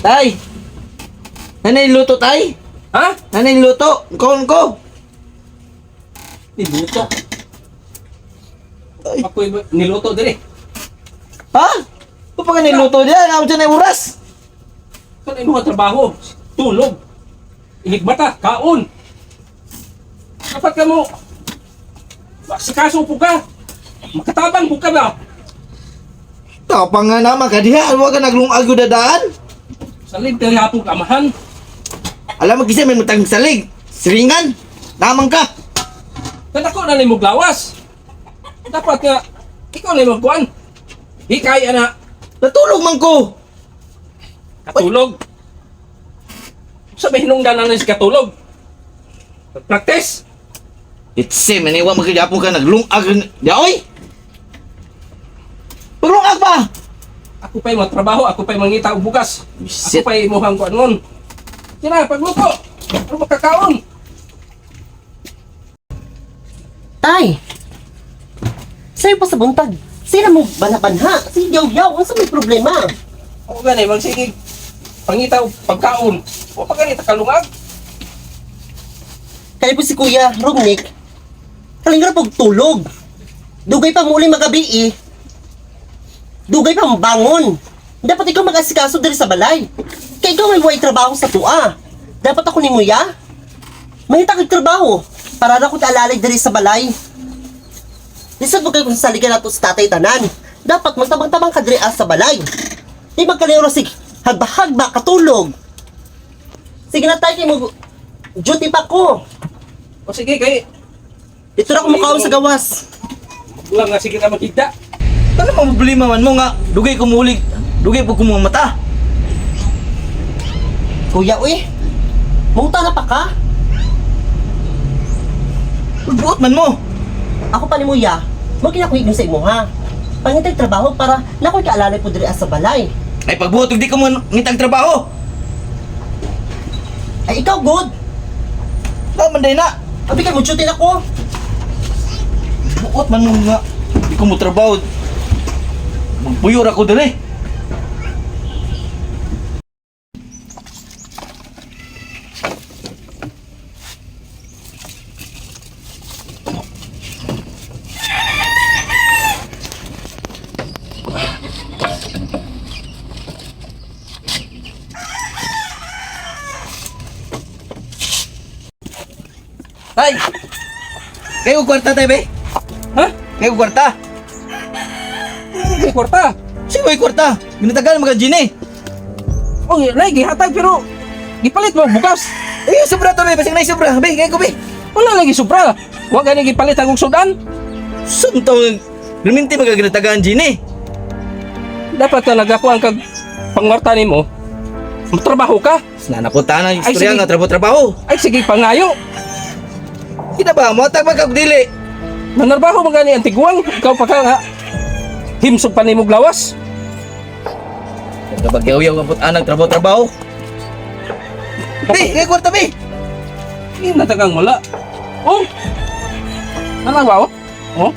Tay! Nanay luto, tay? Ha? Nanay luto? Kaon ko! Niluto. Ako niluto dire. Ha? Kung pa ka niluto diyan, ako dyan ay oras. Kan imo trabaho, tulog. Inigbata, kaon. Dapat ka mo sikaso po ka. Makatabang po ka ba? Tapang nga naman ka diha, huwag ka naglungag yung dadaan. Salig diri hapon kamahan. Alam mo kasi may matang salig. Siringan. Tamang ka. Kadako na nimo lawas. Dapat nga ikaw na imong kuan. Hikay ana Natulog man ko. katulog. Sa may hinungdan na si katulog. Practice. Itse, maniwa magkajapon ka naglungag. Diya, oy! Paglungag pa! Ako pa'y matrabaho, ako pa'y mangita og bugas. Ako Shit. pa'y imuhang kuan nun. Sina, pagluto. Ano makakaon? Tay! Sa'yo pa sa buntag. Sila mo banabanha. Si yaw-yaw. Unsa may problema? Ako gani, magsigig. Pangita og pagkaon. O pa gani takalungag. Kaya po si Kuya Romnick, kalingra pog tulog. Dugay pa muli magabi eh. Dugay pa bangon. Dapat ikaw mag-asikaso diri sa balay. Kay ikaw may buhay trabaho sa tua. Dapat ako ni Muya. Mahita kag trabaho para na ko taalalay diri sa balay. Lisod mo kayo kung saligan nato sa tatay tanan. Dapat magtabang-tabang ka diri ah sa balay. Di magkalero sig hagbahagba katulog. Sige na tayo kay mo duty pa ko. O sige kay Dito na ako mukhaon sa gawas. wala nga sige na maghigda. Ano mang problema man mo nga? Dugay kumulig. Dugay po kumamata. Kuya, uy. Munta na pa ka. Buot man mo. Ako pa ni Muya. Mo kinakuhigong sa imo ha. Pangitay trabaho para nakoy kaalalay po diri sa balay. Ay pagbuot, hindi ko man ngitang trabaho. Ay ikaw good. Tama day na. Abi kay mo duty na ko. Buot man mo nga. Di ko mo trabaho. Magpuyor ako dire. Tay! Kayo kwarta tay be? Ha? Kayo kwarta? Ay, kwarta. Sino may kwarta? Ginatagal mga genie. O nay gihatag pero gipalit mo bugas. Eh, sobra to be, basig na sobra. Be, kayo ko be. Wala lagi sobra. Wa gani gipalit akong sudan. Suntaw, luminti mga ginatagaan genie. Dapat ka nagakuan kag pangwarta nimo. Matrabaho ka. Nanapunta na yung Ay, istorya sige. nga trabaho-trabaho. Ay sige pangayo. Kita ba, mo tag kag dili. Nanarbaho man gani ang tiguang. Ikaw pa ka nga. Himsog pa nimo lawas. Nagkabagyaw-yaw ang putanang trabaho-trabaho. Be, kayo kwarta be. Hindi na tagang wala. Oh! Nalawa oh? Oh?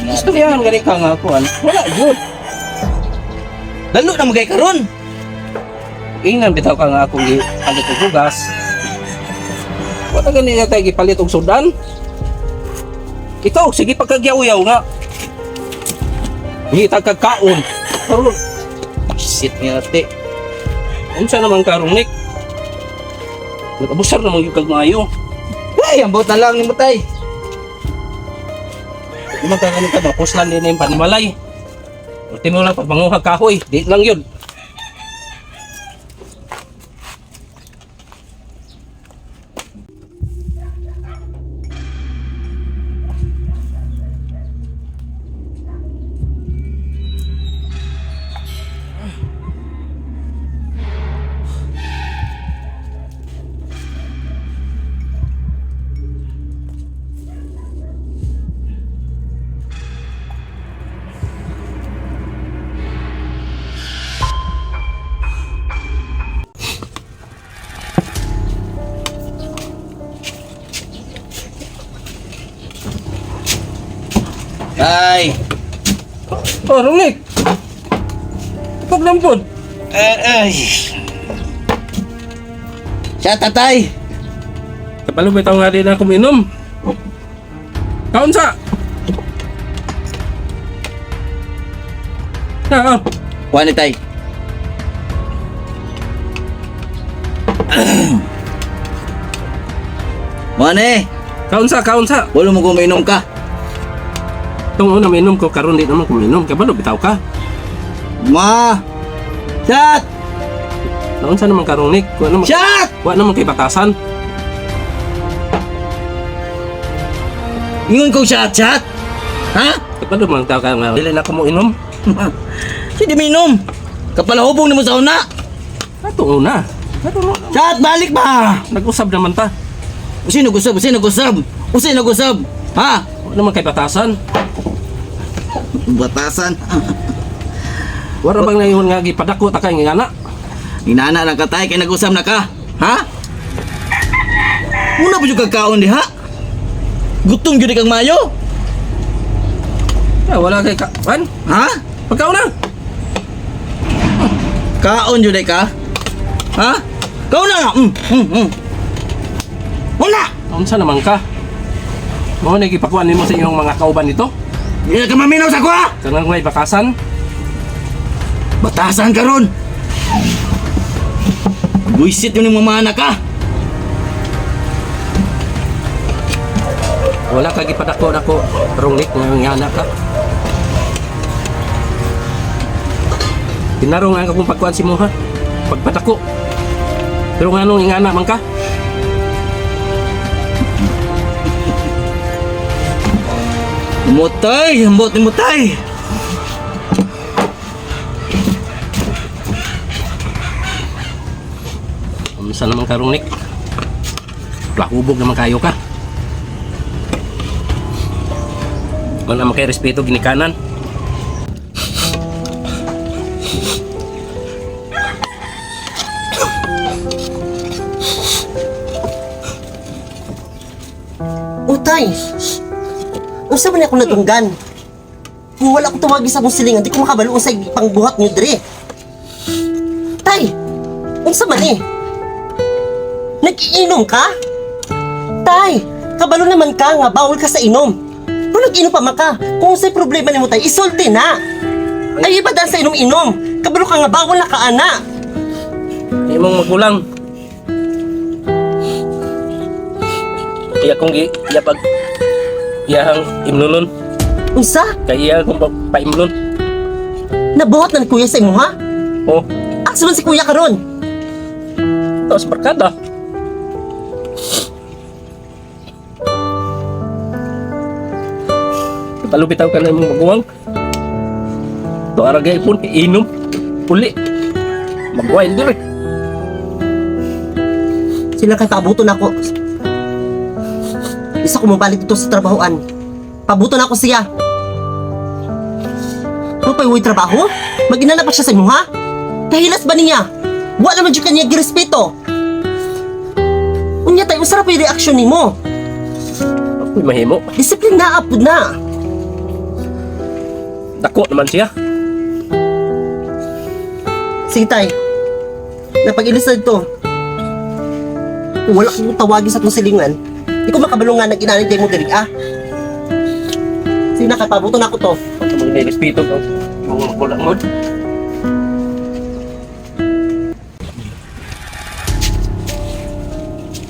Istoryahan gani ka nga kuan. Wala good. Lalo na magay karon. Ingnan bitaw ka nga akong gipalit og bugas. Wala gani na tayo gipalit og sudan. Ikaw, sige pagkagyaw-yaw nga. Ngita kag kaon. Pero Shit nga ate. unsa naman karong Nick? Nag-abusar naman yung kag maayo. Ay, ambot na lang ni mo tay. Di man ka ganun ka, mapuslan din yung panimalay. Ultimo lang pagmanguha kahoy, di lang yun. Tay. Oh, Rungnik. Paglampod. Ay. Siya, tatay. Kabalo bitaw nga din ako minom. Kaon sa. Ah, ah. Kuha ni tay. Mane, Kaon sa, kaon sa. wala mo kuminom ka. Tung una minom ko karon di naman ko minom. Kabalo bitaw ka. Ma! Shot! Naunsa naman karon Nick? Wa naman. Shot! Wa naman kay batasan. Ingon kong shot, shot! Ha? Kabalo man taw ka nga. Dili na ko mo inom. Sige, minom! Kapalahubong ni mo sa una! Ato una. Ato una. Shot, balik ba? Nag-usab naman ta. Usi nag-usab, usi nag-usab! Usi nag-usab! Ha? Wa naman kay batasan. Batasan. Wala bang nayon nga gipadako ta kay nga anak. Inana lang ka tay, kay nag-usab na ka. Ha? Muna pa yung kagkaon diha? Gutom gyud kang mayo? Ah, wala kay ka. Kan? Ha? Pagkaon na. Kaon jud ka? Ha? Kaon na! Mm. Una! Unsa naman ka? Mao na gipakuan nimo sa iyong mga kauban nito? Di na ka maminaw sa kuha! Kanang may bakasan. Batasan ka ron! Buisit yun yung mga anak ka! Wala ka gipadako nako runglik nga nga anak ka. Tinarong ang akong pagkuan si mo ha. Pagpadako. Pero nganong ingana man ka? Mutay! Ambot ni mutay! Unsa naman ka runglik? Plahubog naman kayo ka. Wala man kay respeto ginikanan. Utay! Unsa man ako natunggan? Kung wala ko tawagi sa akong silingan, di ko makabalo unsay pangbuhat niyo dire. Tay! Unsa man eh? Nag-iinom ka? Tay! Kabalo naman ka nga bawal ka sa inom. Kung nag-inom pa man ka, kung unsay problema nimo tay, isulti na. Ay iba daan sa inom-inom. Kabalo ka nga bawal na ka ana. Imong magulang. Iya kong gi iya pag iyahang imnunon Unsa? kay iya kong paimnon. Nabuhat na ni kuya sa imo ha? Oh, Asa man si kuya karon? tapos barkada. Palupitaw ka na imong maguwang. To aragay pun inom uli. Magwail dire. Sila kay pabuto na ako. Isa ko mabalik dito sa trabahoan. Pabuto na ako siya. Ano pa yung trabaho? Mag-ina na pa siya sa imo, ha? Kahilas ba niya? Wa naman dyan kanya girespeto. Unya tayo, usarap yung reaksyon nimo. Ako'y mahimo. Disiplina, apod na. Dako naman siya. Sige tay, napag-ilis na dito. Kung wala kong tawagin sa itong silingan, di ko makabalungan ng inanay mo diri, ah. Sige na, kapabuto na ako to. Ano may respeto kang mga magulang mo.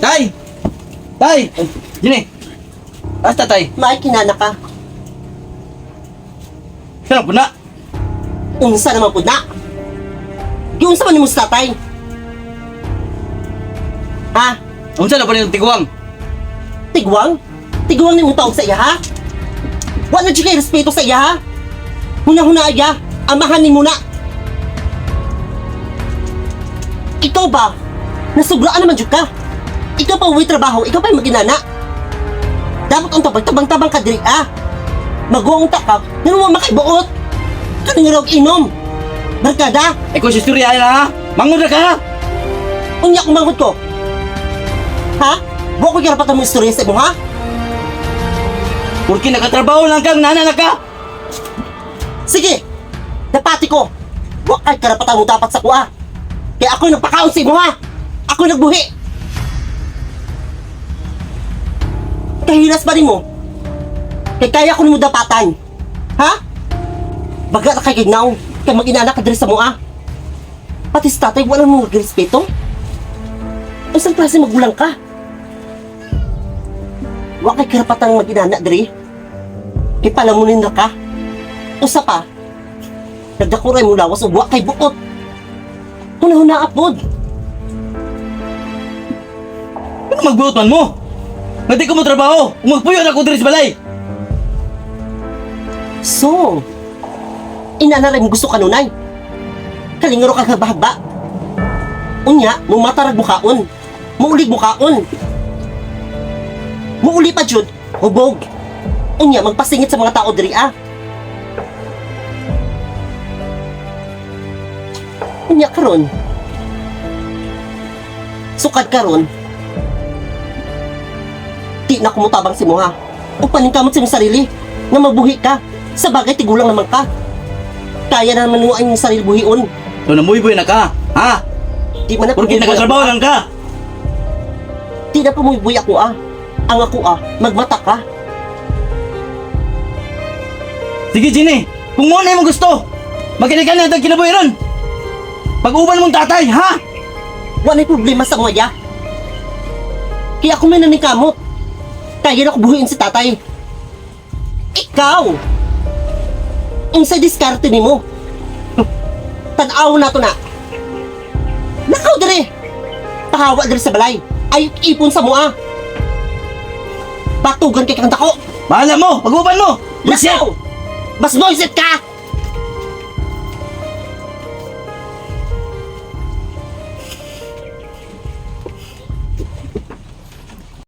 Tay! Tay! Gini! Basta tay! May kinana ka. Kaya po na! Unsa naman po na? Giunsa man nimo sa tatay? Ha? Unsa na pa niyong tiguang? Tigwang? Tigwang nimo tawag sa iya ha? Wa na jud kay respeto sa iya ha? Huna-huna iya, amahan nimo na. Ikaw ba? Nasubraan naman jud ka. Ikaw pa uwi trabaho, ikaw pa yung maginana. Dapat ang tabang-tabang ka diri ah. Maguwang ta ka, ngano mo makaibuot. Kaning raw inom. Barkada, Eh kung si istorya na ha? Mangod na ka ha? Unya kung manghod ko. Ha? Buwa ko karapatan mo istorya sa imo, ha? Porque nakatrabaho lang kang nana na ka! Sige! Dapati ko! Wa kay karapatan mo dapat sa kuha. Kaya ako'y nagpakaon sa imo ha! Ako'y nagbuhi! Kahilas ba nimo? Kay kaya ko nimo dapatan. Ha? Baga na kay gignaw. Kay mag-inaanak ka diri sa mua. Pati sa tatay, wala mo magrespeto. Unsang klase magulang ka? Wa kay karapatang mag-inana diri. Kay palamunin na ka. Usa pa, nagdakuray mo lawas ug wa kay buot. Huna-huna apod. Ano magbuot man mo? Nga di ko mo trabaho. Magpuyo na ako diri sa balay. So, inana rin gusto kanunay. Kalingero ka kabahaba. Unya, mumatarag mukaon. Muulig mukaon. Muuli pa jud, hubog. Unya, magpasingit sa mga tao diri ah. Unya karon. Sukad karon. Di na kumutabang si Moha. O paningkamot sa imong sarili nga mabuhi ka. Sa bagay tigulang naman ka. Kaya na naman mo ang iyong sarili buhion. So namuyboy na ka, ha? Di man na Porque nagatrabaho lang ka. Di na pumuybuy ako ah. Ang ako ah, magmata ka. Sige, Jenny. Kung mo na imong gusto, makinig ka na itong kinabuhi ron. Pag-uban mong tatay, ha? Wala problema sa ngaya. Kaya ako may naningkamot. Kaya na ko buhiin si tatay. Ikaw! Unsay diskarte nimo? Tanaw na to na. Nakaw dire! Pahawa dire sa balay. Ay ipon sa mua. Batugan kay kang dako. Bahala mo, pag-uban mo. Bullshit! Lakaw! Mas bullshit ka!